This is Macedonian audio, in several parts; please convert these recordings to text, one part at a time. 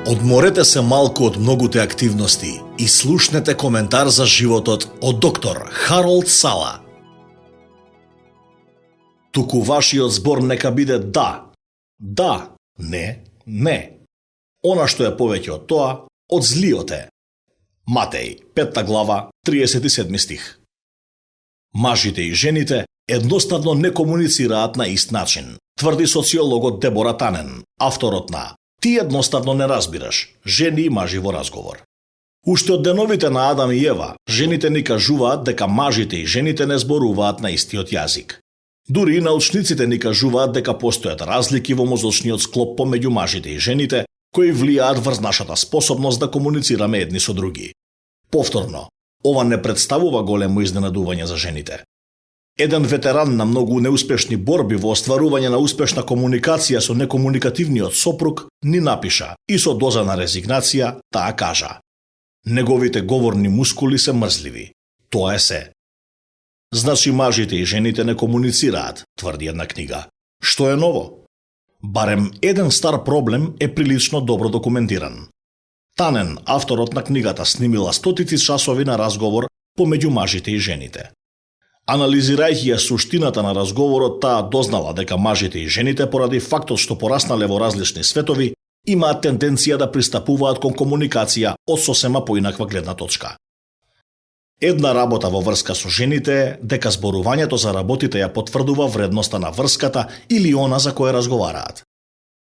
Одморете се малку од многуте активности и слушнете коментар за животот од доктор Харолд Сала. Туку вашиот збор нека биде да, не. Она што е повеќе од тоа, од злиот е. Матеј, 5 глава, 37 стих. Мажите и жените едноставно не комуницираат на ист начин, тврди социологот Дебора Танен, авторот на "Ти едноставно не разбираш, жени и мажи во разговор". Уште од деновите на Адам и Ева, жените ни кажуваат дека мажите и жените не зборуваат на истиот јазик. Дури и научниците ни кажуваат дека постојат разлики во мозочниот склоп помеѓу мажите и жените, кои влијаат врз нашата способност да комуницираме едни со други. Повторно, ова не представува големо изненадување за жените. Еден ветеран на многу неуспешни борби во остварување на успешна комуникација со некомуникативниот сопруг ни напиша и со доза на резигнација таа кажа: "Неговите говорни мускули се мрзливи. Тоа е се." Значи мажите и жените не комуницираат, тврди една книга. Што е ново? Барем еден стар проблем е прилично добро документиран. Танен, авторот на книгата, снимила стотици часови на разговор помеѓу мажите и жените. Анализирајќи ја суштината на разговорот, таа дознала дека мажите и жените, поради фактот што пораснале во различни светови, имаат тенденција да пристапуваат кон комуникација од сосема поинаква гледна точка. Една работа во врска со жените е дека зборувањето за работите ја потврдува вредноста на врската или она за која разговараат.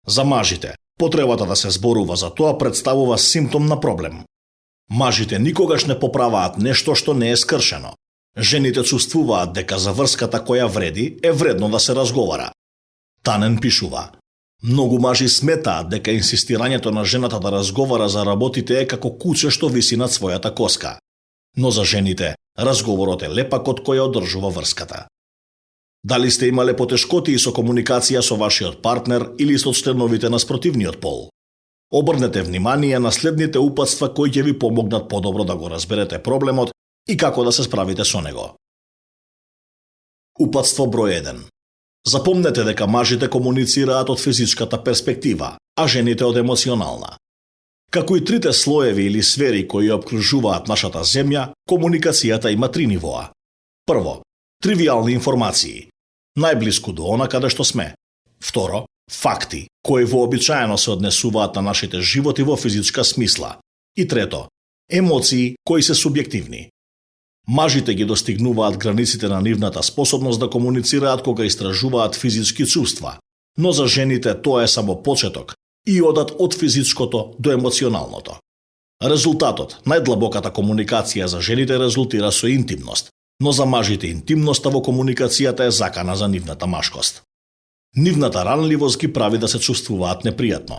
За мажите, потребата да се зборува за тоа представува симптом на проблем. Мажите никогаш не поправаат нешто што не е скршено. Жените чувствуваат дека за врската која вреди е вредно да се разговара. Танен пишува: "Многу мажи сметаат дека инсистирањето на жената да разговара за работите е како куче што виси над својата коска. Но за жените, разговорот е лепакот кој ја одржува врската." Дали сте имале потешкотии со комуникација со вашиот партнер или со членовите на спротивниот пол? Обрнете внимание на следните упатства кои ќе ви помогнат подобро да го разберете проблемот и како да се справите со него. Упатство број 1. Запомнете дека мажите комуницираат од физичката перспектива, а жените од емоционална. Како и трите слоеви или сфери кои обкружуваат нашата земја, комуникацијата има 3 нивоа. Прво, тривијални информации, најблиску до она каде што сме. Второ, факти, кои вообичаено се однесуваат на нашите животи во физичка смисла. И трето, емоции кои се субјективни. Мажите ги достигнуваат границите на нивната способност да комуницираат кога истражуваат физички чувства, но за жените тоа е само почеток и одат од физичкото до емоционалното. Резултатот, најдлабоката комуникација за жените резултира со интимност, но за мажите интимноста во комуникацијата е закана за нивната машкост. Нивната ранливост ги прави да се чувствуваат непријатно.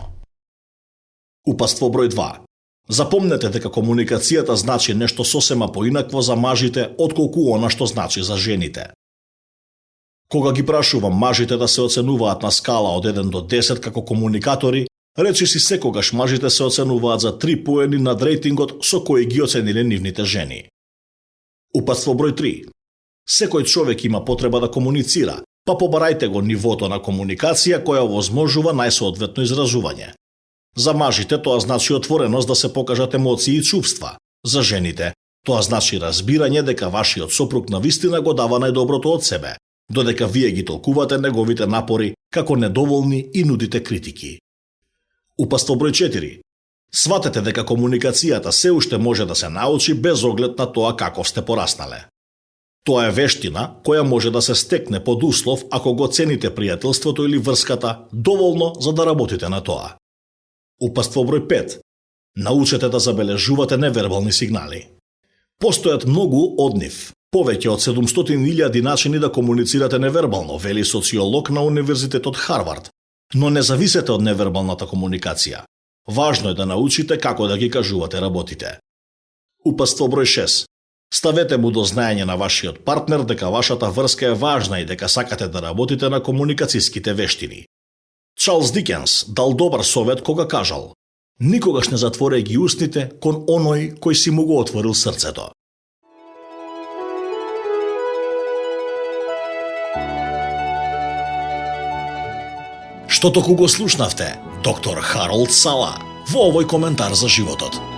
Упатство број 2. Запомнете дека комуникацијата значи нешто сосема поинакво за мажите отколку она што значи за жените. Кога ги прашувам мажите да се оценуваат на скала од 1 до 10 како комуникатори, речиси секогаш мажите се оценуваат за 3 поени над рейтингот со кој ги оцениле нивните жени. Упатство број 3. Секој човек има потреба да комуницира, па побарајте го нивото на комуникација која овозможува најсоодветно изразување. За мажите тоа значи отвореност да се покажат емоции и чувства. За жените тоа значи разбирање дека вашиот сопруг навистина го дава најдоброто од себе, додека вие ги толкувате неговите напори како недоволни и нудите критики. Упатство број 4. Сватете дека комуникацијата се уште може да се научи без оглед на тоа како сте пораснале. Тоа е вештина која може да се стекне под услов ако го цените пријателството или врската доволно за да работите на тоа. Упатство број 5. Научете да забележувате невербални сигнали. Постојат многу од нив. Повеќе од 700.000 начини да комуницирате невербално, вели социолог на Универзитетот Харвард. Но не зависете од невербалната комуникација. Важно е да научите како да ги кажувате работите. Упатство број 6. Ставете му до знаење на вашиот партнер дека вашата врска е важна и дека сакате да работите на комуникацијските вештини. Чарлс Дикенс дал добар совет кога кажал: "Никогаш не затвореј ги устните кон оној кој си му го отворил срцето." Што току го слушнавте, доктор Харолд Сала. во овој коментар за животот.